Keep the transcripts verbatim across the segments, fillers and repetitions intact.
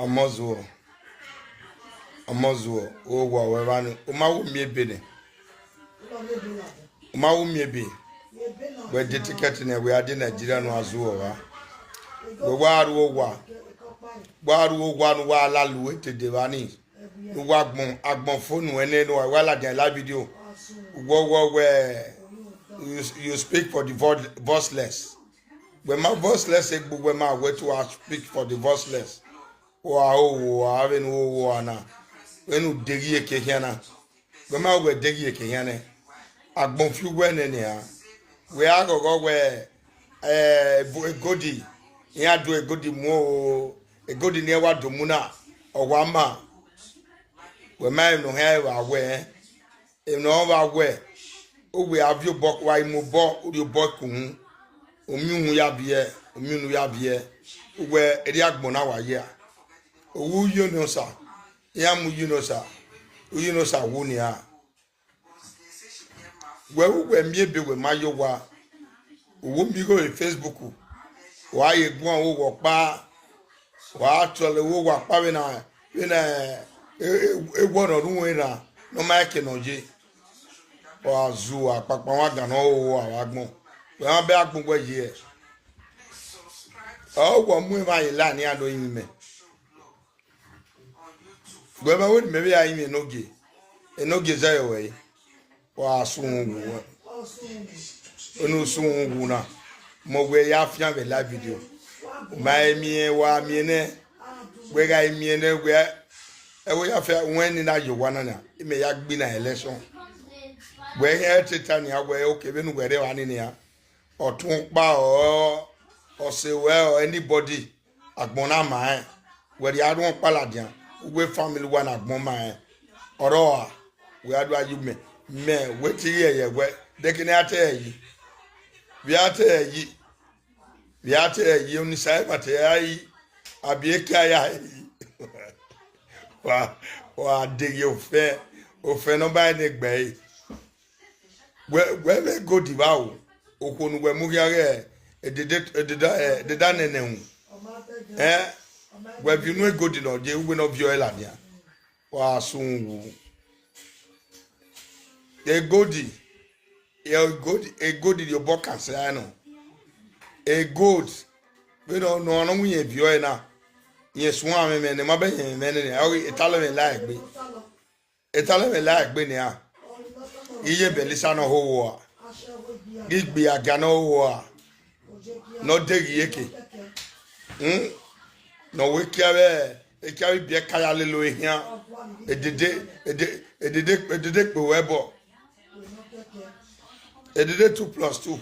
Ọmọzuọ, Ọmọzuọ, owa wẹ vba ni, u ma wu miẹn ebe nẹ. U ma wu miẹn ebe. Wẹ de tikẹt nẹ, wẹ a de Nigeria ne a zuọ vba. Wẹ wa ru owa, wa ru owa ne uwa la lu dede vba ni. Ne uwa agbọn, agbọn fo nuẹn nẹ, ne uwa wa ladian la video. Wọ, wọ, wẹ, you, you speak for the vo-, voiceless. Wẹ ma voiceless egbe, wẹ ma wẹ to a speak for the voiceless. Wa ho, wa vbene u ho, wa na, vbene u deghẹ eke khian na. Wẹ ma wẹ deghẹ eke khian nẹ. Agbọn fi uwẹ nẹ nian. Wẹ a ghọghọ wẹ, eh, ebo-, egodi, iran do egodi mu o, egodi ne iran wa do mu na, ọ wa ma. Wẹ ma rẹn ne ọ khian vba wẹ, emwi ne ọ vba wẹ, uwẹ a viọ obọ, wa i mu obọ, u rhie obọ ku uhun, u miẹn uhun ya viẹ, u miẹn unu ya viẹ, uwẹ erriọ agbọn na wa ye a. Owu uyi ne Osa, iran mu uyi ne Osa, uyi ne Osa wu nian. Wẹ ru wẹ miẹn ebe wẹ ma ye owa, u wu miẹn igho vbe Facebook, wa ye guan owa ọkpa, wa tọlọ owa ọkpa vbene, vbene, e, e, ewọ ne ọ rre uhunmwu erhan ne ọ ma rẹn eke ne ọ ye. Wa zu akpakpa, wa gan ne ọ ho owa vbe agbọn, wẹ ma bẹ agbọn wẹ ye. Ọ wọ mu emwa ye la ne iran do rinmwian mẹ. Wẹ ma wẹ ne imẹ vbe a rinmwian enogie, enogie zẹ yọ wẹ re. Wa sun wu, unu sun wu na, mẹ wẹ ya fian vbe live video. U ma miẹn, wa miẹn nẹ, wẹ gha miẹn nẹ, wẹ, ẹvbo ya fian, wẹ ne na ye owa na na, imẹ ya gbe na election. Wẹ khian te ta nian wẹ, okay, vbene uwẹ rre evba ni nian, ọtẹn ọkpa ọ, ọse ruẹ ọ, anybody, agbọn na ma rẹn, wẹ rhie arhuẹn ọkpa ladian, uwu family uwa ne agbọn ma rẹn, ọrọre a, wẹ a do a ye mẹ, mẹ wẹ te yẹyẹ wẹ, de ke ne a te hẹ yi, vbe a te hẹ yi, vbe a te hẹ yi, Osanobua te hẹ yi, abi ekia ya hẹ yi. Wa, wa deghẹ ofẹn, ofẹn ne ọ ba ẹre ne egbe ẹre. Wẹ, wẹ vbe egodi vbe aro, okhuo ne uwẹ mu khian ghe edede, ededa, eh, ededa nene uhunmwu. Eh, wẹ viọ unu egodi ne ọ ye, uwẹ ne ọ viọ ẹre ladian. Wa sun wu. Egodi, egodi, egodi rhie obọ kan sẹ nọ. Egodi, vbene ọ nọ, ọ nọ wẹ irẹn viọ ẹre na, irẹn suẹn mwẹ mwẹ ne ma bẹ yẹn mwẹ nene, ọ ghi, etalọ mwẹ la egbe. Etalọ mwẹ la egbe nian, iye Belisa ne ọ ho owa, ghi gbe agia ne ọ ho owa, ne ọ deghẹ iyeke, hmm? Ne ọ wẹ ekia vbe, ekia vbe ibiẹka ya lele ọre khian, edede, ede-, edede, edede kpe ruẹ ẹbọ, edede two plus two,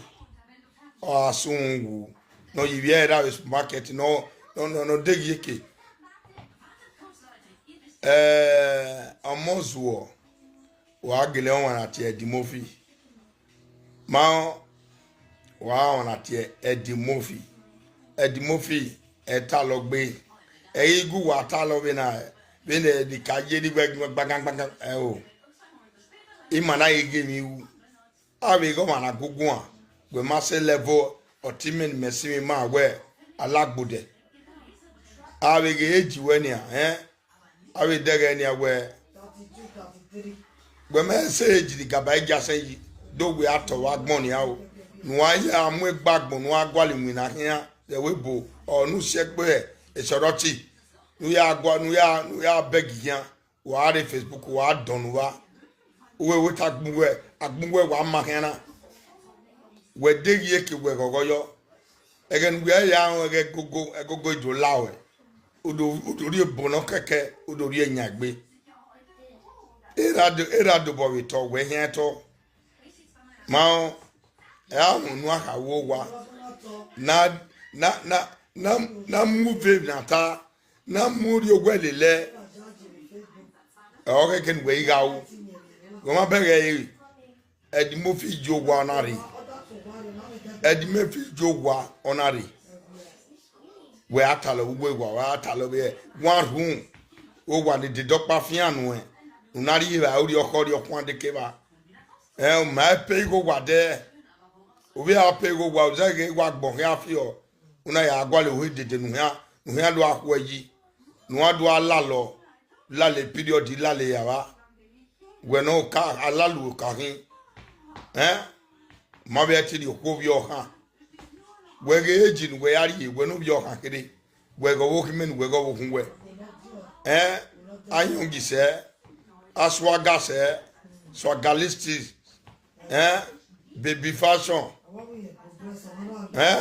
ọ gha sun wu, ne ọ ye ivbi ẹre ra vbe supermarket, ne ọ, ne ọ, ne ọ, ne ọ deghẹ iyeke. Eh, Ọmọzuọ, wa gele ọmwa na tie Eddie Murphy. Ma, wa ọmwa na tie Eddie Murphy. Eddie Murphy, ẹ talọ gbe. Ẹ ghi gu wa talọ vbe na, vbe ne ka ye ni wẹ gbagan gbagan, ẹ o. Ima na ghi ghe emwi ru. Avbe ighe ọmwa na gu guan, wẹ ma sẹ level, ọtẹn imẹ ne imẹ sinmwi ma wẹ, a la gbodẹ. Avbe ghe age wẹ nian, ẹn? Avbe dẹghẹ nian wẹ, wẹ ma sẹ age ni gaba igie asẹn yi, do wẹ a tọ vbe agbọn nian o. Ne uwa ya mu egbe agbọn ne uwa gualọ iwinna khian, rẹ ẹvbo ebo, ọ ne u si ẹkpo hẹ, esọrọti, ne u ya gua, ne u ya, ne u ya bẹg khian. Wa rre Facebook, wa dọn ne uwa. Uwẹ wẹ te agbọn uwẹ, agbọn uwẹ wa ma khian na. Wẹ deghẹ iyeke wẹ ghọghọ yọ. Ẹghẹ ne uwẹ ya rẹn ẹghẹ ẹgogo, ẹgogo i do la ruẹ. U do, u do rhie ebo nọ kẹkẹ, u do rhie yan egbe. Erha do, erha dobọ vbe tọ, wẹ khian tọ. Ma rẹn, ẹ a wọn unu a kha wo owa. Na, na, na, na, na mu uve na ta, na mu rhie owẹ lele. Ẹ ọ khẹke ne uwẹ i gha ru. Wẹ ma bẹghe ẹre. Eddie Murphy ye owa na rre. Eddie Murphy ye owa ọna rre. Wẹ a talọ vbe uwu ewa, wẹ a talọ vbe one room. Owa ni dede ọkpa fian nuẹn. U na rhie evbare, u rhie ọkhọ, u rhie ọkhuan deke evba. Ẹn, u ma pe igho owa dẹ. U vbe a pe igho owa, u zẹghe igho agbọn khian fiọ. U na ya gualọ ohe dede ne u khian, ne u khian do a khuẹ yi. ne uwa do a lalọ, lalọ period, lalọ ya vba. Wẹ ne ọ ka a lalọ oka khin, ẹn, ma vbe ẹtin rhie okhuo vbe ọkhan. Wẹ ghe age ne uwẹ ya rhie, wẹ ne ovbi ọkhan kherhe, wẹ ghe ọvbokhan imẹ ne uwẹ ghe ọvbokhan uwẹ. Ẹn, a young sẹ, a swagger sẹ, swaggerlistic, ẹn, baby fashion. Ẹn,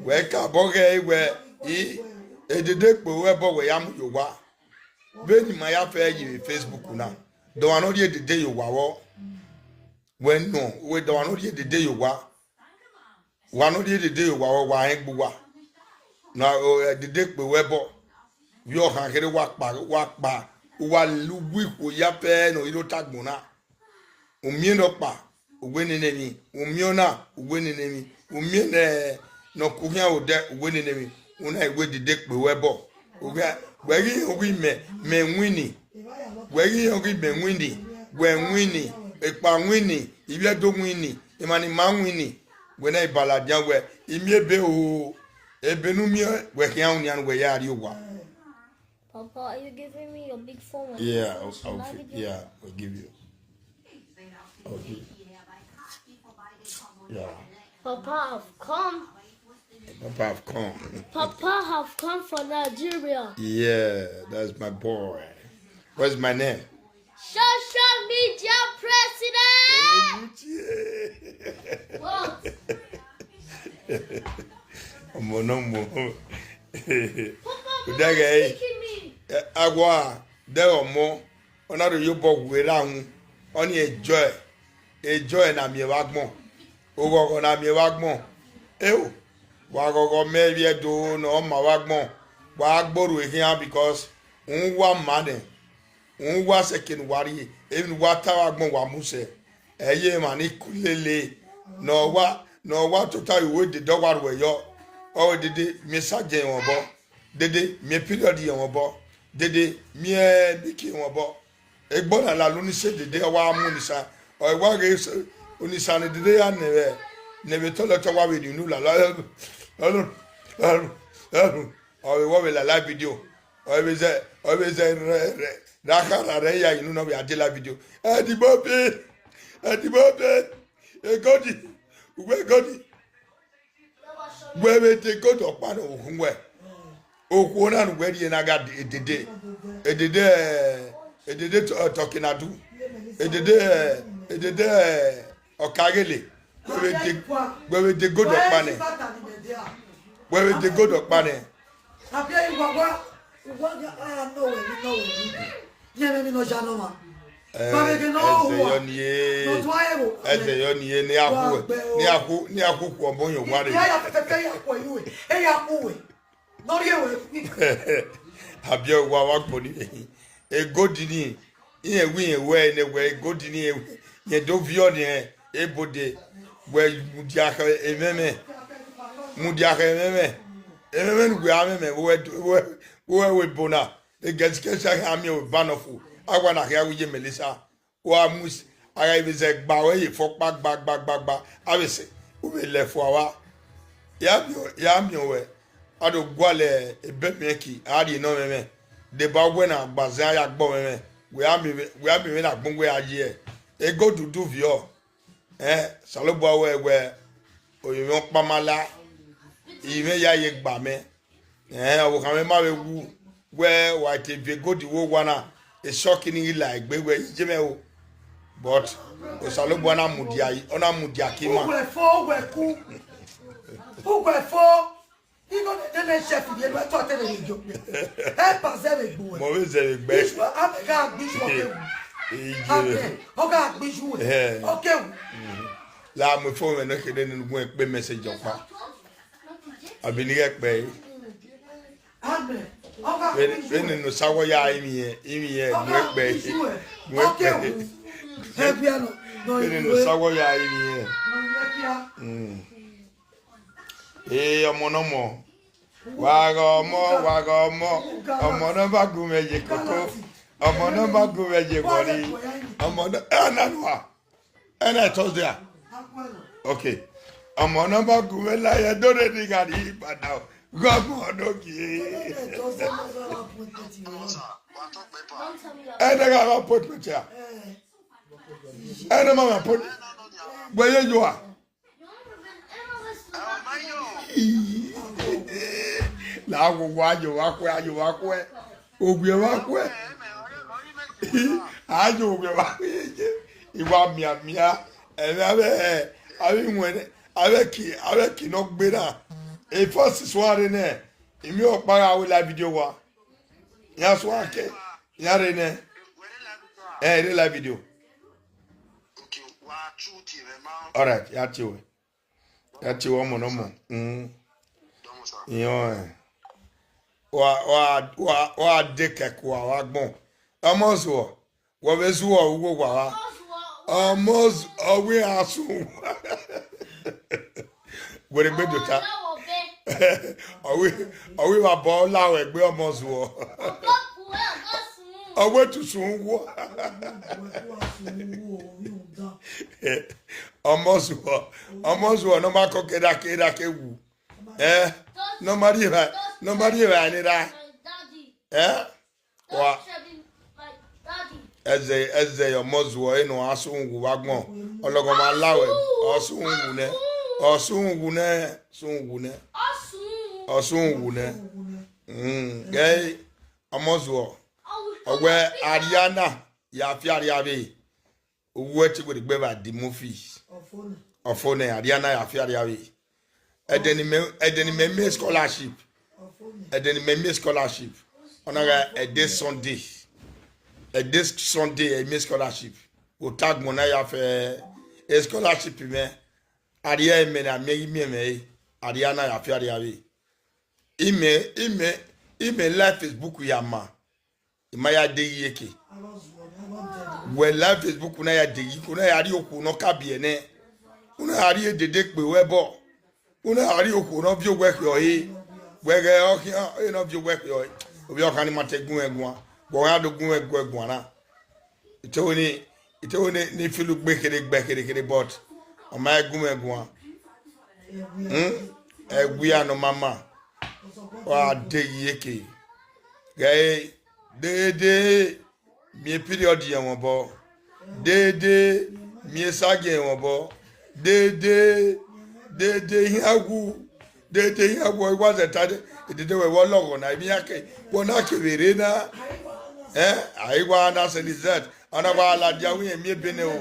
wẹ ka bọ ghẹ wẹ i, edede kpe ruẹ ẹbọ wẹ ya mu ye owa. Vbene ima ya fẹ ye vbe Facebook na, dọmwa ne ọ rhie edede ye owa vbọ. Wẹ nọ, wẹ dọmwa ne ọ rhie edede ye owa. Wa ne ọ rhie edede ye owa vbọ, wa rẹn gbe uwa. Na, o, edede kpe ruẹ ẹbọ. Vbe ọkhan kherhe wa kpa, wa kpa, uwa lu uwu ikhuo ya fẹ ne ọ rhie ota agbọn na. U miẹn nọkpa, u wẹ nene emwi, u miẹn ọna, u wẹ nene emwi, u miẹn ne, ne ọ ku khian odẹ, u wẹ nene emwi, u na i wẹ edede kpe ruẹ ẹbọ. U gha, wẹ ghi rẹn oghi mẹ, mẹ winni, wẹ ghi rẹn oghi mẹ winni, wẹ winni, ekpa winni, ivbi Ẹdo winni, emwa ni ma winni, wẹ na i ba ladian wẹ, I miẹn ebe o, ebe ne u miẹn, wẹ khian unian wẹ ya rrie owa. Papa, are you giving me your big phone when Yeah, I'll, I'll, yeah, I'll give you. I'll give you. Yeah. Papa have come. Papa have come. Papa have come from Nigeria. Yeah, that's my boy. What's my name? Social media president. What? Ọmọ ne ọmọ. Papa, Udaghẹ, Papa, speaking me. Eh, awa, de ọmọ, ọ na rhie obọ gu erha uhunmwu, ọnii e joy, e joy na miẹn vbe agbọn, oghọghọ na miẹn vbe agbọn. Eo, wa ghọghọ mẹ vbe Ẹdo ne ọ ma vbe agbọn, wa gbe orhu khian because uhunmwu wa ma nẹ, uhunmwu wa sẹ eke ne uwa rrie, emwi ne uwa ta vbe agbọn wa mu sẹ. Ẹ i ye emwa ni ku lele, ne ọ wa, ne ọ wa tota ye uwu edede ọ wa ruẹ yọ, ọ wẹ dede miẹn sagiẹn mwẹ obọ. Dede, miẹn period ye mwẹ obọ. Dede, miẹn biki mwẹ obọ. Egbe na la lu ni se dede, ọ wa mu ni sa. Ọ wa ghe se, ni sa ne dede ya nẹ vbe, ne vbe toilet ọ wa vbe rhie unu lala. Ọ vbe wọ vbe lala video. Ọ vbe zẹ, ọ vbe zẹ rẹ, rẹ, ra kha ra rẹ ya inu nọ vbe a de la video. Ẹdimobi, Ẹdimobi, egodi, uwẹ egodi. Wẹ vbe de gold ọkpa ne okhuo wẹ. Okhuo na ne uwẹ rhie na gha edede. Edede, edede tọ-, tọkinadu. Edede, edede ọkaghele. Wẹ vbe de, wẹ vbe de gold ọkpa nẹ. Wẹ vbe de gold ọkpa nẹ. Ẹzẹ yọ ni e, ẹzẹ yọ ni e, ne a khu, ne a khu, ne a khu khu ọmọ yan owa re. Abiẹ owa wa gbọ ni, egodi ni, irẹn wi irẹn wẹ ne wẹ egodi ni, irẹn do viọ ni ebode, wẹ mudia khẹ emẹmẹ, mudia khẹ emẹmẹ, emẹmẹ ne uwẹ a mwẹmẹ, wẹ, wẹ, wẹ, wẹ ebo na. Egẹsikẹsi a khian miẹn eba nọ fo, a wa na khian ru iye Melissa. Wa mu is-, a gha vbe zẹ gba wẹ ye fọkpa gba gba gba gba, a vbe sẹ, u vbe lẹ fua vba. Ya miẹn, ya miẹn wẹ, a do gualọ ebe miẹn ki, a rhie nọ mwẹ mwẹ. Deba wẹ na gba zẹ a ya gbọ mwẹ mwẹ, wẹ a miẹn vbe, wẹ a miẹn vbe na gbọn wẹ a ye. Ego dudu viọ. Ẹn, Osanobua wẹ wẹ, orinmwi ọkpa ma la, imẹ ya ye gba mẹ. Ẹn, ọvbokhan mwẹ ma vbe wu, wẹ wa te viẹ egodi vbe owa na, esọki ni ghi la egbe wẹ iye mwẹ o. But Osanobua na mudia, ọ na mudia ke ima. Uwẹ fo, uwẹ ku. Uwẹ fo. Igho ne ne chef ye lu ẹtọ te vbe yo. E pa zẹ vbe gbe uwẹ. Mọ vbe zẹ vbe gbe. Isu, a gha gbe isu ọke wu. Iye. A gbe, ọ gha gbe isu wẹ. Ẹhẹn. Ọke wu. La mu phone mwẹ ne kede ne gun ekpe message ọkpa. Abi ni ghẹ kpẹ. Amen. Ọ gha gbe isu wẹ. Vbene ne Osa wẹ ya rinmwian, rinmwian, gun ekpẹ. Ọ gha gbe isu wẹ. Gun ekpẹ. Ọke wu. Ẹgbia nọ, nọ. Vbene ne Osa wẹ ya rinmwian. Nọ, nọ, nọ. Mm. Ee, ọmọ ne ọmọ. Wa ghe ọmọ, wa ghe ọmọ. Ọmọ ne ọ ba gu mwẹ ye koko. Ọmọ ne ọ ba gu mwẹ ye wọrri. Ọmọ ne, eh, na nua. Ẹna Thursday a? Okay. Ọmọ ne ọ ba gu mwẹ la ye do re ni gha rri Ibadan o. Gọmọ ọdọ gie. Ẹnẹ gha gha appointment ya. Ẹnẹ ma gha appointment. Wẹ ye yo a. La wo wa yo wa khuẹ, a yo wa khuẹ. Owie wa khuẹ. A yo owie wa khuẹ. Iwa miamia. Ẹmwẹ avbe, avbe iwẹn, avbe ki, avbe ki nọ gbe na. E first suare nẹ. Imi ọkpa gha wẹ live video wa. Iran suan ke, iran rre nẹ. Ẹ rre live video. Alright, ya tie wẹ. Ya tie wẹ ọmọ ne ọmọ. Mm. Iran ẹ. Wa, wa, wa, wa de kẹkua wa gbọn. Ọmọ zuọ. Wọ vbe zuọ uwu owa ra. Ọmọ zuọ, ọ wẹ iran sun. Wẹrẹ gbe do ta. Ọ wẹ, ọ wẹ vbe abọ la wẹ gbe ọmọ zuọ. Ọ wẹ tu sun uwu. Ọmọ zuọ, ọmọ zuọ ne ọ ma kọ keda keda ke wu. Ẹ, ne ọ ma rhie evba, ne ọ ma rhie evba ne ra. Ẹ, wa. Ẹzẹ, ẹzẹ ọmọ zuọ ẹre ne ọ ra sun uwu vbe agbọn. Ọlọghọmwa la wẹ, ọ sun uwu nẹ, ọ sun uwu nẹ, sun uwu nẹ, ọ sun uwu nẹ. Mm, gẹ ọmọ zuọ, ọ wẹ Ariana ya fi arria vbe. Uwu ẹtin wẹ gbe vbe Dimofi. Ọfo nẹ, Ariana ya fi arria vbe. Ẹdẹ ne imẹ, ẹdẹ ne imẹ miẹn scholarship. Ẹdẹ ne imẹ miẹn scholarship. Ọ na gha ẹdẹ Sunday. Ẹdẹ Sunday ẹ miẹn scholarship. Vbe otagbọn na ya fẹ e scholarship mẹ. Arria imẹ na miẹn ghi miẹn mwẹ re. Ariana ya fi arria vbe. Imẹ, imẹ, imẹ la Facebook ya ma. I ma ya deghe iyeke. Wẹ la Facebook na ya deghe, ko na ya rhie okhuo ne ọ ka biẹ nẹ. U na ya rhie dede kpe ruẹ ẹbọ. U na ya rhie okhuo ne ọ viọ owẹ khiọre. Wẹ ghẹ ọ khian, ẹ ne ọ viọ owẹ khiọre. Ovbi ọkhan ni ma te gun mwẹ guan. Wẹ ọ gha do gun mwẹ guẹ guan na. Ite wẹ ni, ite wẹ ni, ni feel ugbe kherhe gbẹ kherhe kherhe, but ọ ma gun mwẹ guan. Hmm? Ẹwia ne ọ ma ma. Wa deghe iyeke. Ghẹ dede miẹn period yẹn mwẹ obọ. Dede miẹn sagiẹn mwẹ obọ. Dede, dede iran wu. Dede iran wu, ọ wa zẹ ta dede wẹ vbe ọlọghọ na, emwi iran ke, wẹ ọ na ke vbe rre na. Ẹ, a i wa na sẹ ni zẹt, ọ na wa ladian wẹ irẹn miẹn ebe nẹ o.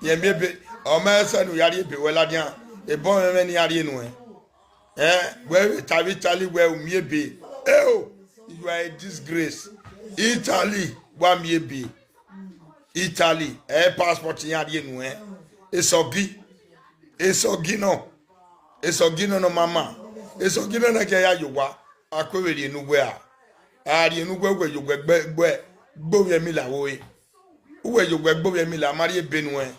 Irẹn miẹn ebe, ọ ma ẹsẹ ne u ya rhie ebe wẹ ladian, ebe ọmwẹmwẹ ne iran rhie nuẹn. Ẹ, wẹ vbe ta vbe Italy wẹ u miẹn ebe. Eo, you are a disgrace. Italy, wa miẹn ebe. Italy, ẹ passport iran rhie nuẹn. Esọgi, esọgi nọ, esọgi nọ ne ọ ma ma. Esọgi nọ na gie ya ye owa, a ku vbe rhie ne uwẹ a. A rhie ne uwẹ wẹ ye owẹ gbe, gbe, gbe ovbi ẹmila vbe ore. Uwẹ ye owẹ gbe ovbi ẹmila, a ma rhie ebe nuẹn.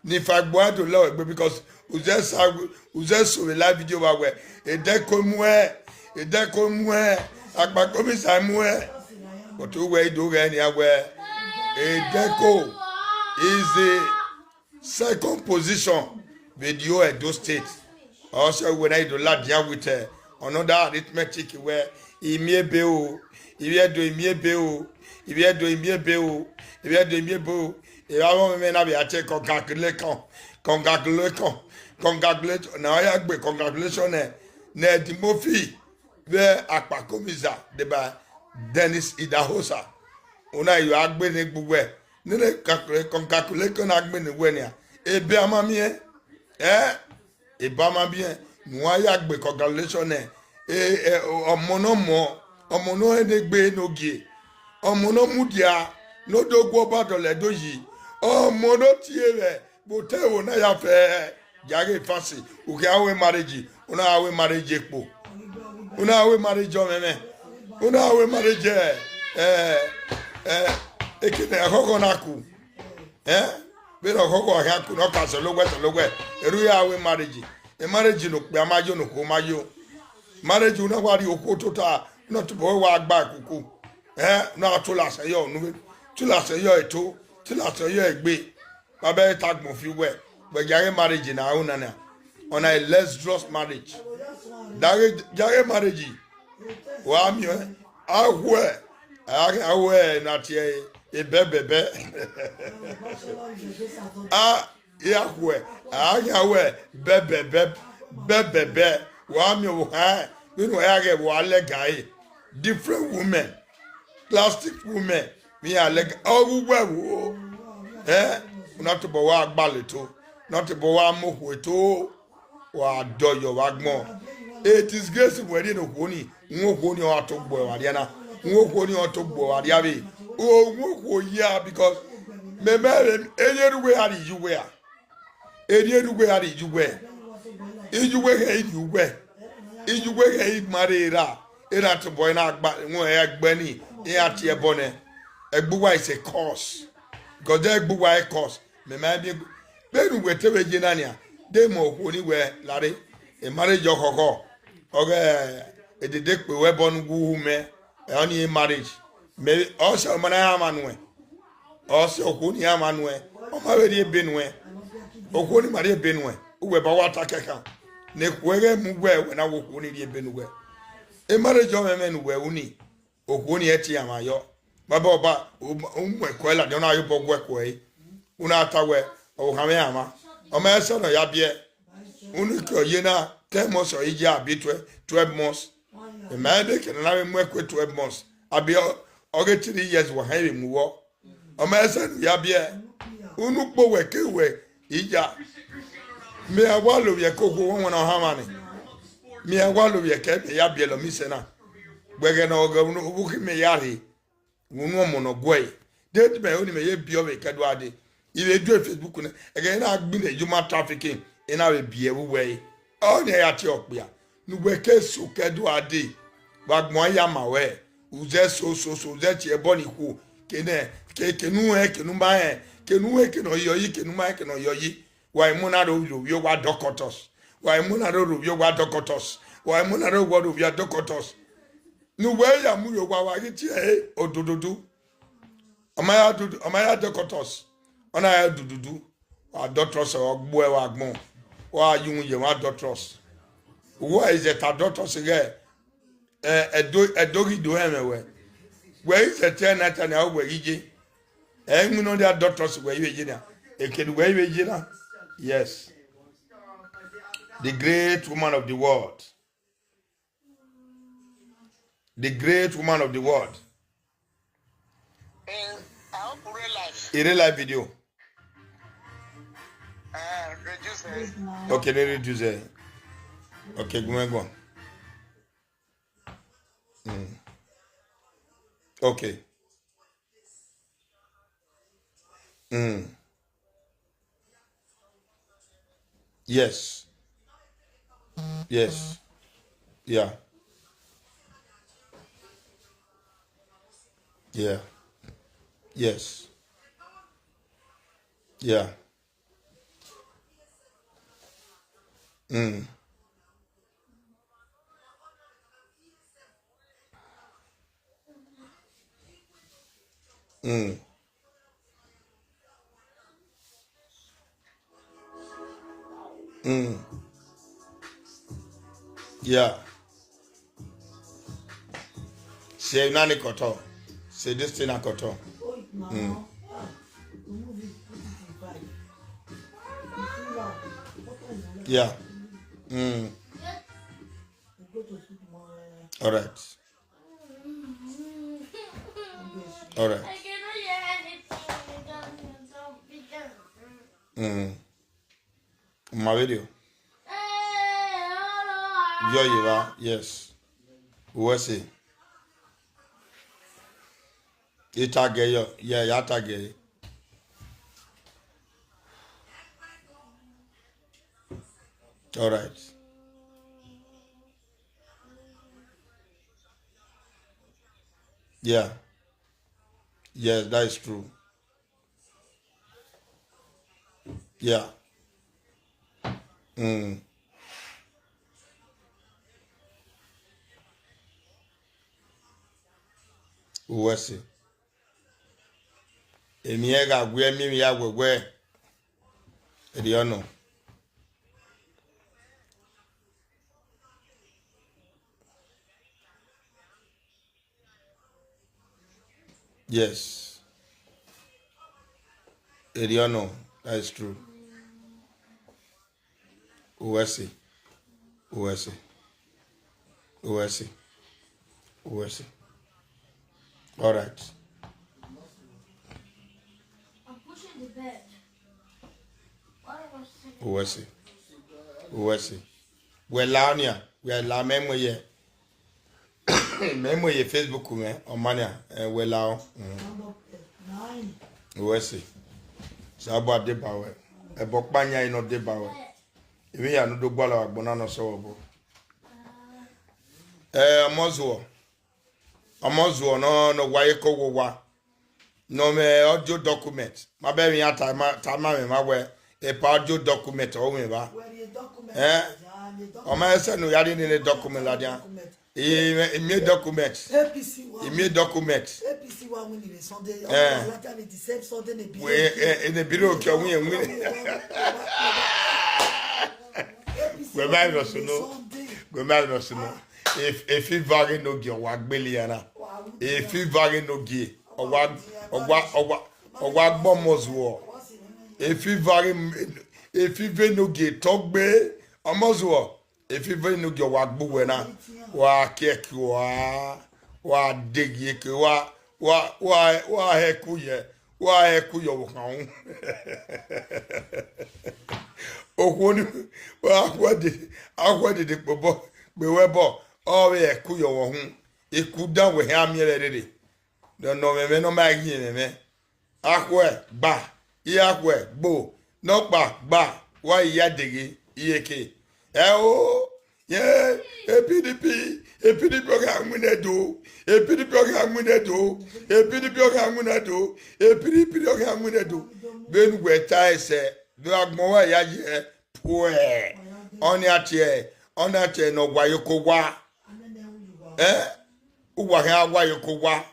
Ne ifa gbe uan do lẹ ruẹ egbe, because u zẹ sa, u zẹ so vbe live video vbe wẹ, Edeko muẹ, Edeko muẹ, Akpako Misa muẹ. But uwẹ i do ghẹ nian wẹ, Edeko is the second position vbe the whole Edo State. Ọ sẹ uwẹ na i do ladian with, eh, another arithmetic wẹ, I miẹn ebe o, Ivbi Ẹdo I miẹn ebe o, Ivbi Ẹdo I miẹn ebe o, Ivbi Ẹdo I miẹn ebe o. Evba vbe ọmwẹmwẹ na vbe a te congratulation, congratulation, congratulation. Na ọ ya gbe congratulation nẹ, nẹ Dimofi vbe Akpako Misa deba Dennis Idahosa. Una yo a gbe ne gbe uwẹ, nene congratulation na gbe ne uwẹ nian. Ebe a ma miẹn, ẹ? Ebe a ma miẹn, ne uwa ya gbe congratulation nẹ, e, e, ọmọ ne ọ mọ, ọmọ ne ọ rẹn ne egbe ne ogie, ọmọ ne ọ mudia, ne ọ do gu Ọba dọlẹ do yi, ọmọ ne ọ tie vbe vbe otọ ẹvbo na ya fẹ, ya ghe fasi, u khian ru marriage, u na ru marriage ekpo, u na ru marriage ọmwẹmwẹ, u na ru marriage, ẹ, ẹ, ẹ, ekene ọkhọkhọ na ku. Ẹ, vbene ọkhọkhọ khian ku ne ọ ka sẹlẹ owẹ, sẹlẹ owẹ, erha u ya ru marriage. E marriage ne okpia ma yo, ne okhuo ma yo. Marriage u na wa rhie okhuo tota, u na tobọ wẹ wa gba ekuku. Ẹ, u na tola sẹ yọ, unu vbe tola sẹ yọ eto, tola sẹ yọ egbe. Baba ẹ ta gbọn fi wẹ, wẹ ya ghe marriage na ru nana. Ọna a illustrious marriage. Da ghe, ya ghe marriage. Wa miẹn, akhuẹ, a gha wẹ ne a tie ẹre bẹbẹbẹ. A, akhuẹ, a gha wẹ bẹbẹbẹ, bẹbẹbẹ. Wa miẹn ọvbokhan, vbene uwa ya ghẹ vbe uwa lẹga ẹre. Different women, plastic women, vbe iran lẹga, ọ ghe uwẹ vbo. Ẹ, u na tobọ wa gbalẹ eto, u na tobọ wa mu okhuo eto. Wa dọyọ vbe agbọn. E disgrace wẹ rhie ne okhuo ni, wọn okhuo ni ọ to gbuẹ vbe arria na. Wọn okhuo ni ọ to gbuẹ vbe arria vbe. Wọn okhuo ya, because mẹ, mẹ, eye rre uwẹ a rhie iye uwẹ a. Eye rre uwẹ a rhie iye uwẹ. Iye uwẹ ghẹ i rhie uwẹ. Iye uwẹ ghẹ i ma rre ra. Erha tobọ na gba, wọn ẹ gbe ni, iran tie ẹbọ nẹ. Ẹgbe uwa is a curse. Because ẹgbe uwa a curse. Mẹ ma miẹn egbe. Vbene uwẹ te vbe ye na nian, de mu okhuo ni wẹ lare, e marriage ọkhọkhọ, ọ ghe edede kpe wẹ ẹbọ ne uwu mẹ, ẹ, ọnii marriage. Mẹ, ọ sẹ ọma na iran mwa nuẹn, ọ sẹ okhuo ni iran mwa nuẹn, ọ ma vbe rhie ebe nuẹn, okhuo ni ma rhie ebe nuẹn, uwẹ ba wa ta kẹkan, ne ekhuo ẹghẹ mu wẹ, wẹ na wẹ okhuo ni rhie ebe ne uwẹ. E marriage ọmwẹmwẹ ne uwẹ ru ni, okhuo ni ẹ tie iran mwa yọ. Baba ọba, u mu ẹko ẹre ladian, ọ na ye obọ gu ẹko ẹre. U na ta wẹ, ọvbokhan mwẹ iran mwa. Ọ ma sẹ ne ọ ya biẹ. Unu ke ọ ye na, ten months ọ i ya abi twelve, twelve months. Mẹ ma rẹn ebe ke ne a na vbe mu ẹko twelve months. Abi ọ, ọ ghe three years wa hẹn vbe mu vbọ. Ọ ma sẹ ne u ya biẹ. Unu kpo wẹ ke wẹ i ya. Mẹ a wa lovbiẹ ke okhuo wọn na ọhanmwa nẹ. Mẹ a wa lovbiẹ ke mẹ ya biẹlọ mẹ isẹ na. Wẹ ghẹ ne ọ ghẹ unu, vbe ukhi mẹ ya rre. Vbe unu ọmọ ne ọ guẹe. De mẹ ho ne mẹ ye biẹ ọvbehe ke ẹdua dee. I vbe do Facebook nẹ, ẹghẹ ne a gbinna human trafficking, I na vbe biẹ vbe uwẹ re. Ọnii ya tie okpia, ne uwẹ ke so ke ẹdua dee. Vbe agbọn ya ma wẹ, u zẹ so, so, so, u zẹ tie ẹbọ ni khuo, ke nẹ, ke, ke ne u rẹn, ke ne u ma rẹn, ke ne u rẹn, ke ne ọ yọ yi, ke ne u ma rẹn, ke ne ọ yọ yi. Wa i mu na rre ovbi owa doctors. Wa i mu na rre ovbi owa doctors. Wa i mu na rre ovbi owa doctors. Ne uwẹ ya mu ye owa, wa ghi tie ẹre odududu. Ọ ma ya dudu, ọ ma ya doctors. Ọ na ya dududu. Wa doctors ọ gbuẹ vbe agbọn. Wa yu mu ye emwa doctors. Uwa i zẹ ta doctors ghẹ, ẹ, ẹdo, ẹdo ghi do hẹmwẹ wẹ. Wẹ i zẹ ta ẹna ta nia, wẹ ghi ye. Ẹ i winna dia doctors wẹ i vbe ye nia. Ekene wẹ i vbe ye na. Yes. The great woman of the world. The great woman of the world. Eh, I hope you realize. In real life video. Uh, reduce it. Okay, let reduce it. Okay, go on, go on. Mm. Okay. Mm. Yes. Yes. Yeah. Yeah. Yes. Yeah. Mm. Mm. Mm. Yeah. Say nani koto. Say this thing koto. Mm. Yeah. Mm. All right. All right. Mm. My video. Yo, you are, yes. Who was it? You tag her, yo. Yeah, you tag her. All right. Yeah. Yes, that is true. Yeah. Mm. Uwẹse. Emwi ẹgha wẹ, emwi ya wẹwẹ. Erriọ nọ. Yes. Erriọ nọ, that is true. Uwẹ sẹ, uwẹ sẹ, uwẹ sẹ, uwẹ sẹ. All right. Uwẹ sẹ, uwẹ sẹ. Wẹ la ọnia, wẹ la mẹ mu ye. Mẹ mu ye Facebook mẹ, ọ ma nia, ẹ, wẹ la ọ. Mm. Uwẹ sẹ. Osanobua deba wẹ. Ẹbọ ọkpa yan nọ deba wẹ. Emwi hia ne u do gualọ vbe agbọn na nọ sẹ vbe obọ. Ẹ, ọmọ zuọ. Ọmọ zuọ nọ, ne ọ wa ye ke owa owa. Ne ọ mwẹ audio document. Ma bẹghe emwi iran ta ma, ta ma mwẹ ma wẹ, epa audio document ọ mwẹ evba. Wẹ rhie document. Ẹ? Ọ ma sẹ ne u ya rhie nene document ladian. I, I miẹn document. A P C wa. I miẹn document. A P C wa win the Sunday. Eh. Ọ wa like the same Sunday ne bi. We, eh, ne bi ro ke win, win. A P C wa win the Sunday. Wẹ ma rọ sunu. Wẹ ma rọ sunu. If, if I vaghe no gi, ọ wa gbele ya na. If I vaghe no gi, ọ wa, ọ wa, ọ wa, ọ wa gbọmọ zuọ. If I vaghe, if I vaghe no gi, tọ gbe, ọmọ zuọ. If I vaghe no gi, ọ wa gbe uwẹ na. Wa kiẹki, wa, wa degieke, wa, wa, wa, wa hẹ ku yẹ. Wa hẹ ku yọ vbe okhan unu. Okhuo ni, wa khuẹ dede, a khuẹ dede kpe obọ, kpe wẹ obọ, ọ vbe hẹ ku yọ vbe ọhun. Eku dan wẹ hẹ a miẹn vbe rere. Nọ, nọ mwẹ mwẹ, nọ ma ghi mwẹ mwẹ. A khuẹ gba, I a khuẹ gbo, nọkpa gba, wa I ya deghe, I ye ke. Ẹ o, ye, e P D P, e P D P ọ gha winna Ẹdo, e P D P ọ gha winna Ẹdo, e P D P ọ gha winna Ẹdo, e P D P ọ gha winna Ẹdo. Vbene uwẹ ta ẹsẹ, do agbọn wa ya ye puẹ. Ọni a tie, ọni a tie ne ọ wa ye oko owa. Eh? Uwa khian wa ye oko owa.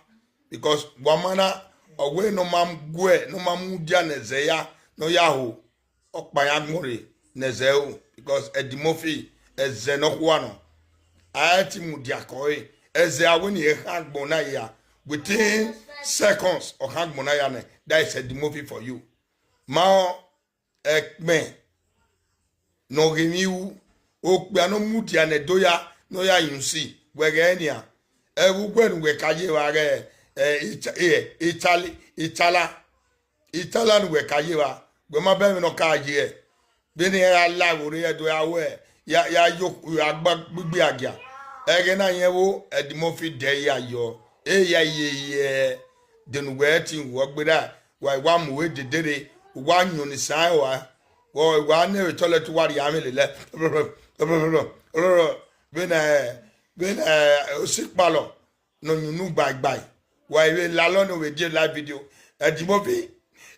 Because wa ma na, ọ wẹ ne ọ ma guẹ, ne ọ ma mudia ne ẹzẹ ya, ne ọ ya ho. Ọkpa ya gbọnrre ne ẹzẹ ru, because Eddie Murphy, ẹzẹ nọkhua nọ. A i ti mudia kọ ẹre, ẹzẹ a wẹ ne irẹn khan agbọn na hia, within seconds, ọ khan agbọn na hia nẹ, that is Eddie Murphy for you. Ma ọ, ẹkpẹn ne ọ ghe emwi ru, okpia ne ọ mudia ne Ẹdo ya, ne ọ ya yin usi, wẹ ghẹ nian, ẹvbo ugbẹn ne uwẹ ka ye evba ghẹ, ẹ, Ita-, ẹ, Itali, Itala. Itala ne uwẹ ka ye evba, wẹ ma bẹghe emwi ne ọ ka ye. Vbene iran gha la ẹvbo rre Ẹdo ya wẹ, ya, ya yo, ya gba gbigbi agia. Ẹghẹ na yẹn vbo, Eddie Murphy dẹ ya yọ, e ya ye ye, de ne uwẹ ẹtin wọ gberra, wa, wa mu uwẹ dede rre, wa yọn ni san ẹre ua, wa, wa ne vbe toilet wa rhie amwẹ lele. Vbene, vbene, osikpalọ, ne ọ yunnu gbaigbai. Wa i vbe lalọ ne ọ vbe die live video. Eddie Murphy,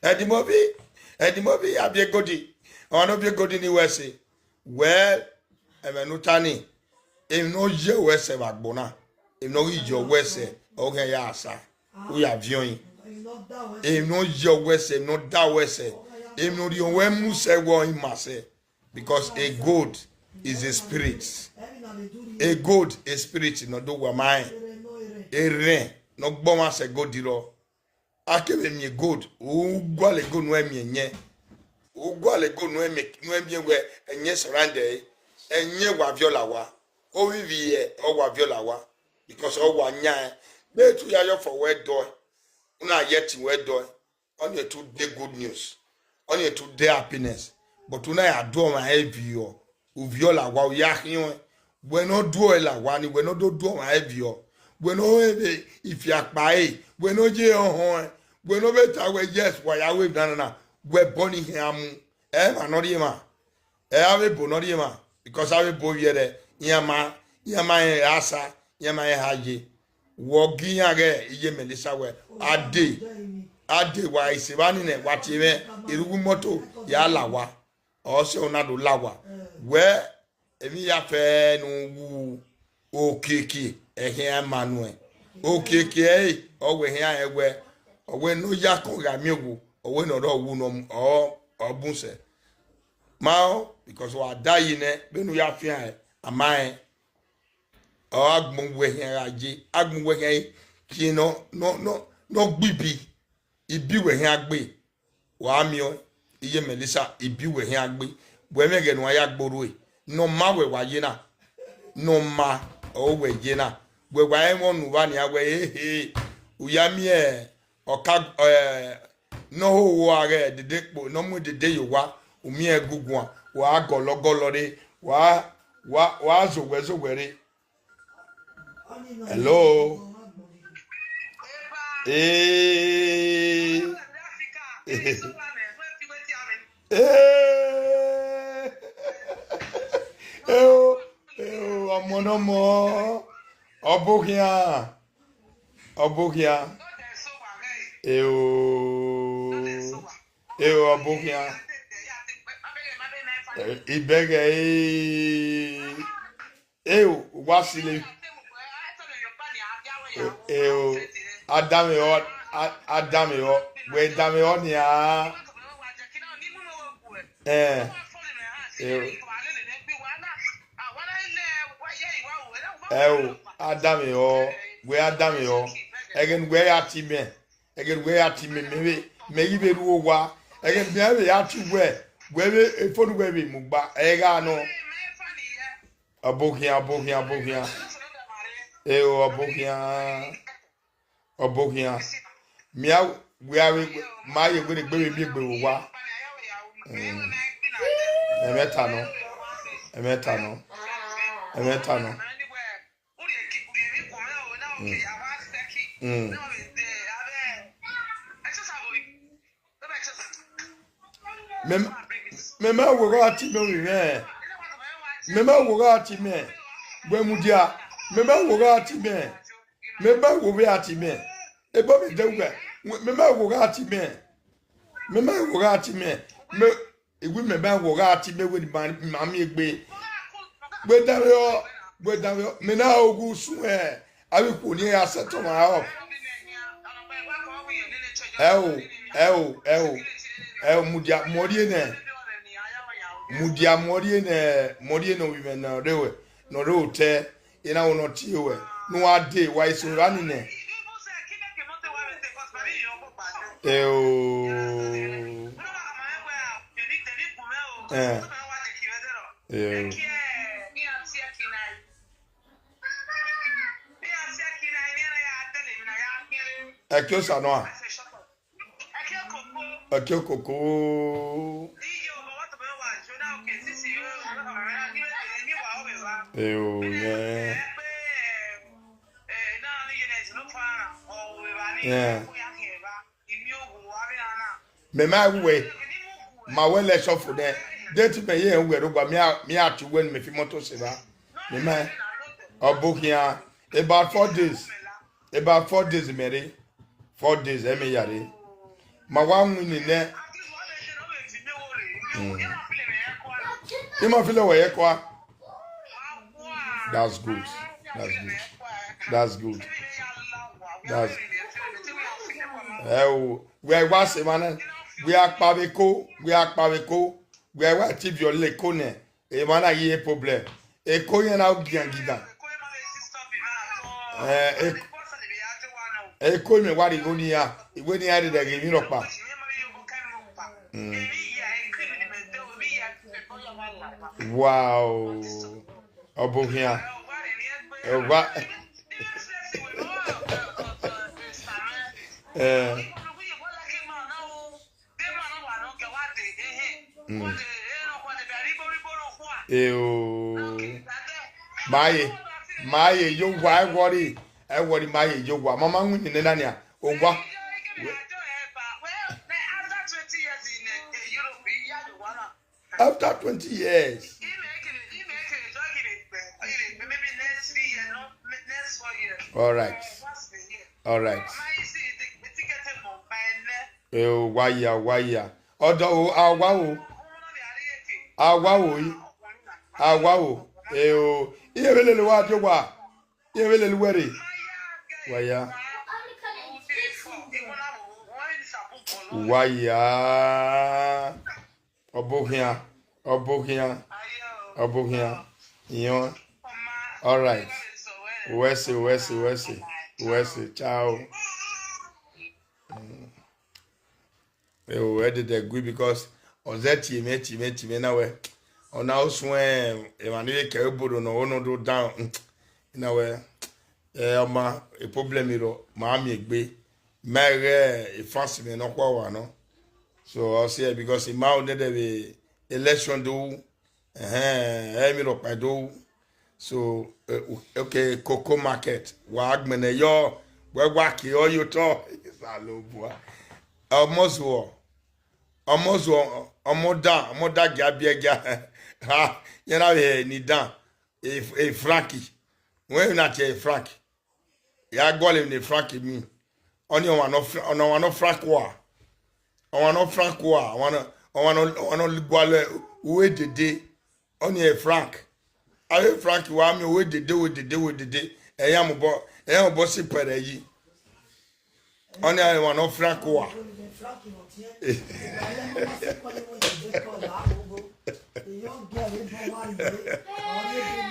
Eddie Murphy, Eddie Murphy, a viọ egodi. Ọmwa ne ọ viọ egodi ni wẹ ẹse. Well, ẹmwẹ ne u ta ni, emwi ne ọ ye wẹ ẹse vbe agbọn na, emwi ne ọ ghi ye wẹ ẹse, ọ ghi ya sa, u ya viọ ẹn. Emwi ne ọ ye wẹ ẹse, emwi ne ọ da wẹ ẹse, emwi ne ọ rhie wẹ mu sẹ wẹ ọ i ma sẹ. Because a goat is a spirit. A goat, a spirit, ne ọ do wa ma rẹn. Erhẹn ne ọ gbọmwa sẹ gold rọ. A kevbe miẹn gold, u gualọ gold ne uwẹ miẹn ẹyẹn. U gualọ gold ne uwẹ miẹn, ne uwẹ miẹn wẹ ẹyẹn surround ẹre. Ẹyẹn wa viọ la owa. Ovbi ivie ọ wa viọ la owa. Because ọ wa yan ẹn. Gbe tu ya yọ fọ wẹ dọe. U na ye ẹtin wẹ dọe. Ọni etu de good news. Ọni etu de happiness. But u na ya du ọmwa ẹre viọ, u viọ la owa, u ya khian ẹn. Wẹ ne ọ du ọre la owa ni, wẹ ne ọ do du ọmwa ẹre viọ. Wẹ ne ọ vbe ifiakpa ẹre, wẹ ne ọ ye ọhọn ẹn, wẹ ne ọ vbe ta wẹ, yes, wa ya ru emwi nana, wẹ ẹbọ ni khian mu. Ẹ emwa ne ọ rhie emwa. Ẹ avbe ebo ne ọ rhie emwa, because avbe ebo vbiẹrẹ, iran ma, iran ma rẹn asa, iran ma rẹn eha ye. Wẹ ọ gie iran ghẹ iye Melissa wẹ, a dee, a dee, wa i sẹ evba ni nẹ, wa tie mwẹ, erhughu imọto ya la owa, ọ sẹ ọna do la owa. Wẹ, emwi ya fẹ ne u wu okiekie ẹkhian Emmanuel. Okiekie ẹre, ọ wẹ khian rẹn wẹ, ọ wẹ ne ọ ya kọn gha miẹn owo, ọ wẹ ne ọ rre wu ne ọ, ọ, ọ bun sẹ. Ma ọ, because wa da yi nẹ, vbene u ya fian rẹn, a ma rẹn. Ọ agbọn wẹ khian gha ye, agbọn wẹ khian kie nọ, nọ, nọ, ne ọ gbe ibi, ibi wẹ khian gbe. Wa miẹn ọẹn, iye Melissa, ibi wẹ khian gbe. Wẹ mwẹ ẹghẹ ne uwa ya gbe orhu ẹre. Ne ọ ma wẹ wa ye na. Ne ọ ma ọre wẹ ye na. Wẹ wa rẹn mwẹ ọnuvba nian wẹ, ehe, u ya miẹn ọka, eh, ne ọ ho owa ghẹ dede kpo, ne ọ mu dede ye owa, u miẹn ẹguguan, wa gọlọgọlọ rre, wa, wa, wa zowẹ zowẹ rre. Hello. Eh. Eh. Eh, o, eh, o, ọmọ ne ọmọ. Ọbokhian. Ọbokhian. Eh, o. Eh, o, ọbokhian. Eh, ibẹghe, eh. Eo, wa sile. Eo, a danmwehọ, a, a danmwehọ, wẹ danmwehọ nian. Eh, eo. Eo, a danmwehọ, wẹ a danmwehọ. Ẹghẹ ne wẹ ya tie mẹ, ẹghẹ ne wẹ ya tie mẹ, mẹ vbe, mẹ ghi vbe ru owa. Ẹghẹ ne mẹ vbe ya tie uwẹ, wẹ vbe efo ne uwẹ vbe mu gba, ẹ gha nọ. Ọbokhian, ọbokhian, ọbokhian. Eo, ọbokhian. Ọbokhian. Mia wia vbe ma ye wene gbe vbe miẹn egbe vbe owa. Mm. Ẹmwẹ ta nọ. Ẹmwẹ ta nọ. Ẹmwẹ ta nọ. Mm. Mm. Mẹ, mẹ ma wo gha tie mẹ ovbi mwẹ. Mẹ ma wo gha tie mẹ. Wẹ mudia. Mẹ ma wo gha tie mẹ. Mẹ ma wo vbe a tie mẹ. Ebo mẹ de wẹ. Mẹ ma wo gha tie mẹ. Mẹ ma wo gha tie mẹ. Mẹ, iwi mẹ ma wo gha tie mẹ wẹ ne ma, ma miẹn egbe. Wẹ danmwehọ, wẹ danmwehọ. Mẹ na ogu suẹn. Avbe ikhuo ni ya set ọmwa up. Ẹo, ẹo, ẹo, ẹo, mudia, mẹ ọ rhie nẹ. Mudia, mẹ ọ rhie nẹ, mẹ ọ rhie nẹ ovbi mwẹ ne ọ rre ruẹ, ne ọ rre otọ, ena wo ne ọ tie ruẹ, ne uwa dee, wa eso evba ni nẹ. Ẹo. Eh. Eh. Ẹki Osa nọ a? Ẹki okoko. Eo, yeah. Yeah. Mẹ ma wu wẹ, ma wẹ lẹ sọfo nẹ, de te mẹ ye rẹn uwẹ rre ogba, mẹ a, mẹ a tie uwẹ ne mẹ fi imọto sẹ evba. Mẹ ma, ọ bọ khian, about four days, about four days mẹ rre, four days ẹ mẹ ya rre. Ma wa winna nẹ. Mm. I ma feel wẹ ye kua. That's good. That's good. That's good. That's, ẹ o, wẹ wa sẹ emwa na, wẹ a kpa vbe Eko, wẹ a kpa vbe Eko, wẹ wa te viọ lele Eko nẹ, emwa na ye problem. Eko yẹn na gian gidan. Eh, Eko, Eko mẹ wa rhie igho ne iran, igho ne iran rre ẹghẹ emwi rhọkpa. Mm. Wow. Ọ bọ khian. Ẹ wa. Eh. Mm. Eo. Ma ye, ma ye yo wa, ẹ worry. Ẹ worry, ma ye yo wa. Ma ma winna nẹ na nia. Owa. After twenty years. All right. All right. Eo, wa ya, wa ya. Ọdọ o, a wa o. A wa o yi. A wa o. Eo, iye vbe lele wa die owa. Iye vbe lele uwẹ rre. Wa ya. Wa ya. Ọ bọ khian. Ọ bọ khian. Ọ bọ khian. Iyọn. All right. Uwẹ sẹ, uwẹ sẹ, uwẹ sẹ. Uwẹ sẹ. Ciao. Eo, ẹdẹdẹ gui because ọ zẹ tie mwẹ, tie mwẹ, tie mwẹ na wẹ. Ọ na suẹn emwa ni vbe kẹ obodo nọ, ọ nọ do dan. Na wẹ, ẹ, ọ ma, e problem rọ, ma miẹn egbe. Ma ghẹ e fans mwẹ nọkhua wa nọ. So, ọ si ẹre because I ma ru nẹdẹ vbe election do ru. Ẹhẹn, ẹ i mwẹ rhọkpa do ru. So, eh, okay, Coco Market, wa gbẹnnẹ yọ, wẹ wa ke ọ ye otọ. Osanobua. Ọmọ zuọ, ọmọ zuọ, ọmọ dan, ọmọ dan gia biẹ gia. Ha, yẹn na vbe ni dan. E, e Frankie. Wẹ na tie e Frank. Ya gualọ emwi ne Frank mi. Ọni ọmwa nọ Fra-, ọni ọmwa nọ Frank ua. Ọmwa nọ Frank ua, ọmwa nọ, ọmwa nọ, ọmwa nọ gualọ uwu edede. Ọni e Frank. Avbe Frank wa miẹn uwu edede, uwu edede, uwu edede. Ẹyan mobọ, ẹyan mobọ si pẹrẹ yi. Ọni a wa nọ Frank ua.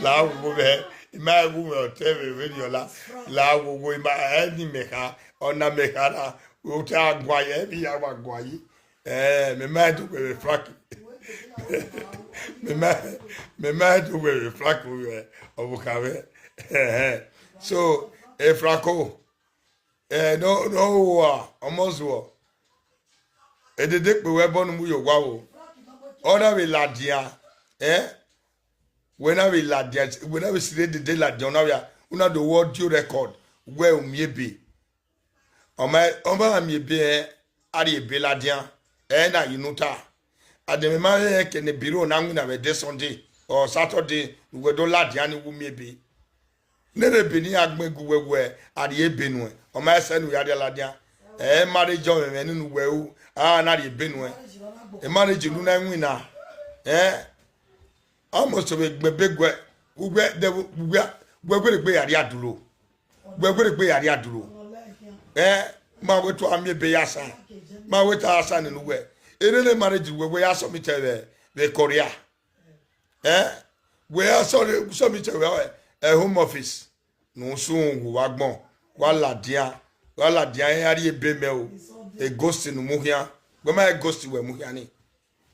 La wu mwẹ, I ma wu mwẹ ọtẹn vbe vberriọ la. La wu, I ma, ẹni mẹ kha, ọna mẹ kha na, otọ a gua ye, ẹvbi ya wa gua yi. Eh, mẹ ma do wẹ vbe Frank. Mẹ ma, mẹ ma do wẹ vbe Frank, ọvbokhan mwẹ. So, e Franco, eh, no, no, wa, ọmọ zuọ. Edede kpe wẹ ẹbọ ne u mu ye owa o. Ọ na vbe ladian, eh? Wẹ na vbe ladian, wẹ na vbe sirre edede ladian, ọ na vbe, u na do wẹ audio record, wẹ u miẹn ebe. Ọ ma, ọ ma miẹn ebe, eh, a rhie ebe ladian, ẹ na ye unu ta. Ademẹ ma rẹn ke ne biro na winna vbe de Sunday or Saturday, ne uwẹ do ladian ne u miẹn ebe. Ne erha ebe ne iran gbẹn gu wẹ wẹ a rhie ebe nuẹn, ọ ma sẹ ne u ya rhie ladian. Ẹ, marriage ọmwẹmwẹ ne unu wẹ ru, a na rhie ebe nuẹn. E marriage ne u na winna, ẹ, almost vbe gbẹn ebe guẹ, uwẹ, de, uwẹ, wẹ wẹ gbe ya rhie aduro. Wẹ wẹ gbe ya rhie aduro. Ẹ, ma wẹ te a miẹn ebe ya sa. Ma wẹ te a sa nene uwẹ. Erha ne marriage wẹ wẹ ya submit vbe, vbe Korea. Ẹ, wẹ ya sọ, submit vbe, ẹ, Home Office. Ne u sunu wu vbe agbọn, wa ladian, wa ladian, iran rhie ebe mẹ o. E ghost ne u mu khian, wẹ ma e ghost wẹ mu khian ni.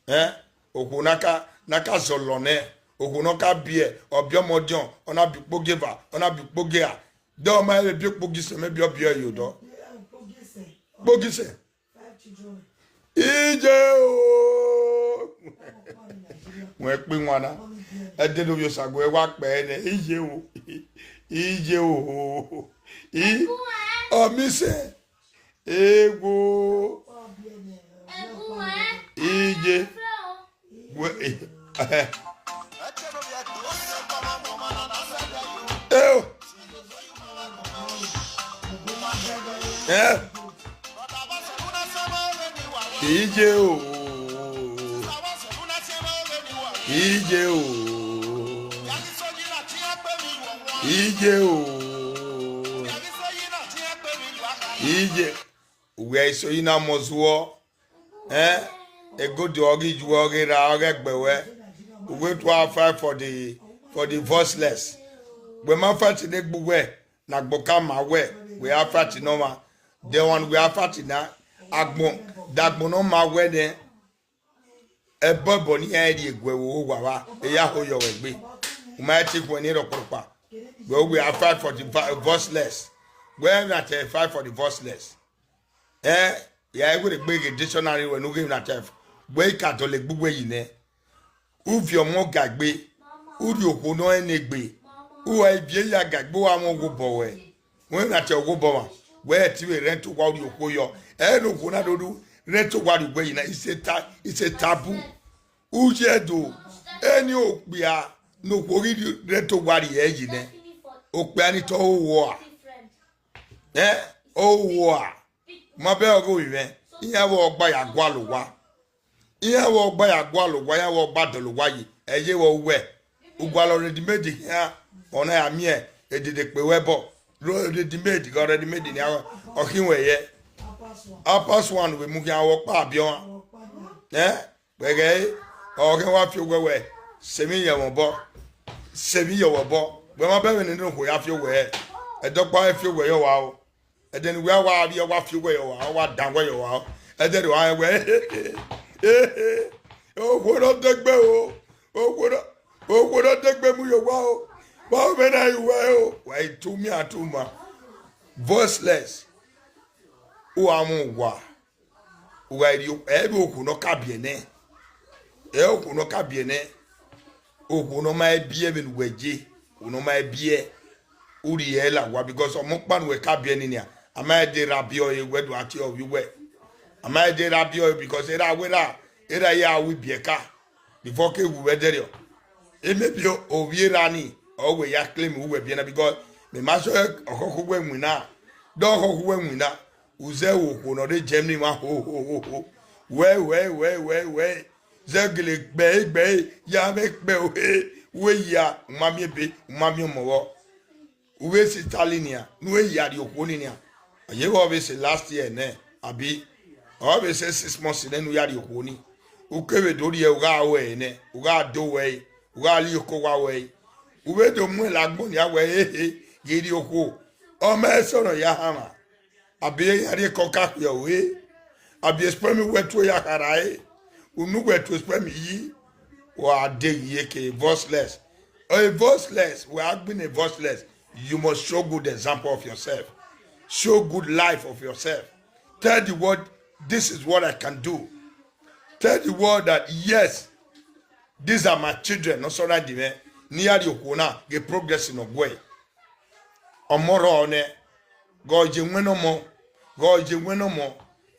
Ẹ, okhuo na ka, na ka zọlọ nẹ, okhuo ne ọ ka biẹ, ọ biẹ ọmọdiọn, ọ na biẹ ukpogieva, ọ na biẹ ukpogiera, de ọ ma vbe biẹ ukpogisẹ, mẹ biẹ ọ biẹ ẹre ye odọ. Ukpogisẹ. Ije o. Wẹ kpe iwan na. Ẹdẹ ne ovbi Osague wa kpẹ nẹ. Ije o. Ije o. I, ọ miẹn sẹ. Ewo. Ije. Wẹ, eh, eh. Eh, o. Eh. Ije o. Ije o. Ije o. Ije. Uwẹ eso yi na mọ zuọ. Eh, egodi ọ ghi ju, ọ ghi ra, ọ ghi gbe wẹ. Uwẹ to a fight for the, for the voiceless. Wẹ ma fight ne egbe uwẹ, ne agbọn ka ma wẹ, wẹ a fight ne ọmwa. De wan wẹ a fight na, agbọn, de agbọn ne ọ ma wẹ nẹ. Ẹbọbọ ne iran rhie guẹ vbe owa vba, eya ho yọ wẹ egbe. U ma te khuẹn ni rhọkpọrọkpa. Wẹ wẹ a fight for the vo-, voiceless. Wẹ na te fight for the voiceless. Ẹ, ya i were gbe ghe dictionary ruẹ ne u ghe na te. Wẹ i ka dọlegbe uwẹ yi nẹ. U viọ ọmọ ga egbe, u rhie okhuo ne ọ rẹn ne egbe, u gha viọ eya ga egbe, u gha mwẹ oghobọ ruẹ. Wẹ na te oghobọ mwa, wẹ i te vbe rent owa rhie okhuo yọ. Ẹ ne okhuo na do do rent owa rhie uwẹ yi na, it's a ta-, it's a taboo. U ye do, ẹni okpia ne okhuo ghi rent owa rhie yi nẹ, okpia ni te ọ ho uwa. Ẹ, ọ ho uwa. Ma bẹghe ọghe ovbi mwẹ, iran vbe ọgba ya gualọ owa. Iran vbe ọgba ya gualọ owa, iran vbe ọgba dọlọ owa yi, ẹ ye vbe uwẹ. U gualọ ready made khian, ọ na ya miẹn edede kpe wẹ ẹbọ. Ro ready made, ghe ready made nian, ọ khin wẹ yẹ. Apaswan vbe mu khian vbe ọkpa biẹ ọmwa. Ẹ? Vbe ẹghẹ ẹre, ọ ghi wa fi owẹ wẹ, sẹ emwi ye mwẹ obọ, sẹ emwi ye mwẹ obọ. Wẹ ma bẹghe vbene ne okhuo ya fi owẹ hẹ, ẹdẹ ọkpa ẹ fi owẹ ye owa o. Ẹdẹ ne uwẹ wa rrie, ọ wa fi uwẹ ye ọvbare, ọ wa dan uwẹ ye ọvbare. Ẹdẹ ne wa rẹn wẹ, okhuo ne ọ degbe o, okhuo ne, okhuo ne ọ degbe mu ye owa o, wa mwẹ na ye uwẹ o, wa i tu mia tu ma. Voiceless, u gha mwẹ owa, u gha rrie, ẹ i vbe okhuo ne ọ ka biẹ nẹ, ẹ i okhuo ne ọ ka biẹ nẹ, okhuo ne ọ ma biẹ vbene uwẹ ye, okhuo ne ọ ma biẹ, u rhie ẹre la owa, because ọmọ ọkpa ne uwẹ ka biẹ ni nian, a ma de rha biẹ ọre, wẹ do gha tie ọvbiẹ uwẹ, a ma de rha biẹ ọre, because erha wẹ erha, erha ya ru ibiẹka before ke wu vbe ẹdẹrriọ. Maybe ovbi erha ni, ọ wẹ ya claim uwẹ biẹ na, because mẹ ma sẹ ọkhọkho uwẹ winna, de ọkhọkho uwẹ winna, u zẹ okhuo ne ọ rre Germany ma ho ho ho ho. Wẹ, wẹ, wẹ, wẹ, wẹ. Zẹ gele gbe ẹre, gbe ẹre, ya mwẹ kpẹ ohe, wẹ ya, u ma miẹn ebe, u ma miẹn ọmọ vbọ. U vbe sẹ Italy nian, ne u ya rrie okhuo ni nian. Ọ ye vbe ọ vbe sẹ last year nẹ, abi? Ọ vbe sẹ six months nẹ ne u ya rrie okhuo ni. U kevbe do rhie, u gha ru ẹre nẹ, u gha do ru ẹre, u gha rhie oko owa ru ẹre. U vbe do mu ẹre la agbọn nian wẹ, ehe, ghi rrie okhuo. Ọ ma ẹsẹ ọnrẹn ya hanmwa. Abi iran rhie kọka khuẹ ore, abi sperm wẹ tuẹ ya kha ra re, unu wẹ tuẹ sperm yi, wa deghi eke voiceless. Ẹ voiceless, wẹ a gbinna voiceless, you must show good example of yourself. Show good life of yourself. Tell the world, this is what I can do. Tell the world that, yes, these are my children, nọ sẹ ọna di mwẹ, ne I ya rrie okhuo na, ghe progress ne ọ guẹ. Ọmọ rrọọ nẹ, ghẹ ọ ye wẹn ne ọmọ, ghẹ ọ ye wẹn ne ọmọ,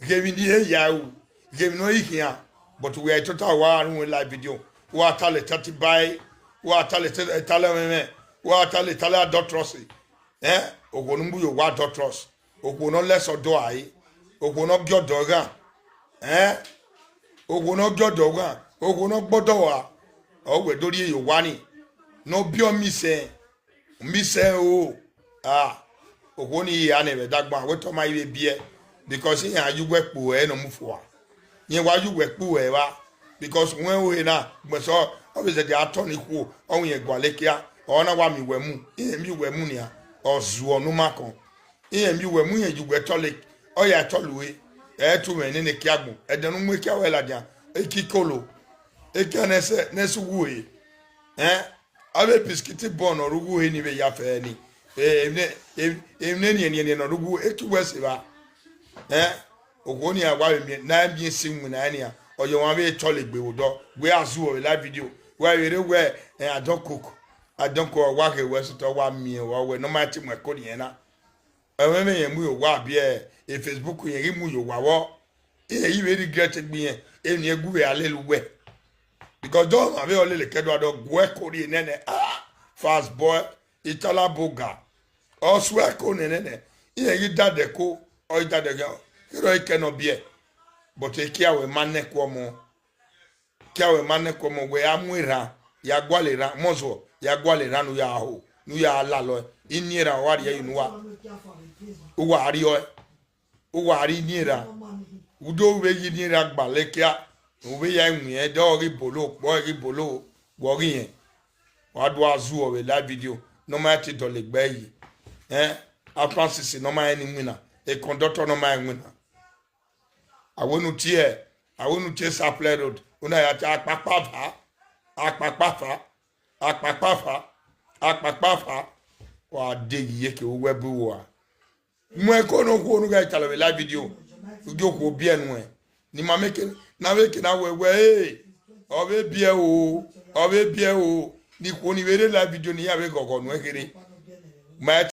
ghe emwi ne I he ya ru, ghe emwi ne ọ i khian, but wẹ tota wa rhie live video, wa tale tati bae, wa tale te-, tale ọmwẹmwẹ, wa tale tale adulteress, eh, okhuo ne u mu ye owa adulteress, okhuo ne ọ lẹ ẹsẹ ọdọ rae, okhuo ne ọ gie ọdọ ghan, eh, okhuo ne ọ gie ọdọ ghan, okhuo ne ọ gbe ọdọ ra, ọ wẹ do rhie ye owa ni, ne ọ biẹ ọmọ isẹn. Mẹ sẹ o, ah, okhuo ni hia nẹ vbe ẹdẹ agbọn, wẹ te ọ ma i vbe biẹ, because iran ye uwẹ kpo ẹre ne ọ mu fua. Rẹn wa ye uwẹ kpo ẹre evba, because wẹ ore na, gbẹn sẹ ọ vbe zẹdẹ a tọ ne ikhuo, ọ wẹ irẹn gualọ ekia, ọ na wa miẹn uwẹ mu, irẹn miẹn uwẹ mu nian, ọ zuọ ne u ma kọn. Irẹn miẹn uwẹ mu, irẹn ye uwẹ tọle, ọ ya tọle ue, ẹ i tu mwẹ nene ekia agbọn, ẹdẹ ne u mu ekia ruẹ ladian, ekia ikolo, ekia ne ẹsẹ, ne ẹsẹ uwu re, ẹn? Avbe bisikiti bọ ne ọ rre uwu he ni vbe ya fẹ ni. Emwi ne, emwi ne niẹn niẹn niẹn ne ọ rre uwu, etu wẹ sẹ evba. Ẹn, okhuo ni a wa vbe miẹn, ne a miẹn esi winna ẹre nian, ọ ye ọmwa vbe tọlegbe vbe odọ, wẹ a zu vbe live video, wẹ vbe rre wẹ, ẹn, I don't cook, I don't cook, ọ wa ghe wẹ sotọ, ọ wa miẹn, ọ wẹ ne ọ ma te mu ẹko ne irẹn na. Ẹmwẹ mwẹ irẹn mu ye owa biẹ, e Facebook irẹn ghi mu ye owa vbọ, irẹn ghi vbe regret egbe irẹn, emwi ne irẹn gu vbe a lele uwẹ. Because dọ ọmwa vbe ọ lele kẹdua dọ guẹ ẹko rrie nẹnẹ, ah, fast boy, itala boga. Ọ suẹ ẹko nẹnẹ nẹ, irẹn ghi dade ẹko, ọ ghi dade ẹko, kherhe ọ i kẹ ne ọ biẹ. But ekia wẹ ma nẹ ẹko ọmọ, ekia wẹ ma nẹ ẹko ọmọ, wẹ a mu erhan, ya gualọ erhan, mọzọ, ya gualọ erhan ne u ya ho, ne u ya lalọ, ini erhan ọ wa rhie yi ne u wa, u wa rhie ọe. U wa rhie ini erha, u do vbe ye ini erha gbalọ ekia, u vbe ya winna ẹdẹ, ọ ghi bolo okpọ, ọ ghi bolo, wẹ ọ ghi rẹn, wa do gha zu vbe live video, ne ọ ma te dọlegbe yi, ẹn, a Francis ne ọ ma rẹn ni winna, e conductor ne ọ ma rẹn winna. Avbe ne u tie, avbe ne u tie Sapele Road, u na ya tie akpakpa va, akpakpa va, akpakpa va, akpakpa va, wa deghi ye ke uwẹ bu uwa. Mu ẹko ne okhuo ne u ghẹ tale vbe live video, u gie okhuo biẹ nuẹn. Ne ima mẹ ke, ne avbe ke na wẹ wẹ, "Ee, ọ vbe biẹ o, ọ vbe biẹ o." Ne ikhuo ni vbe rre live video ne iran vbe ghọghọ nuẹn kherhe. Ma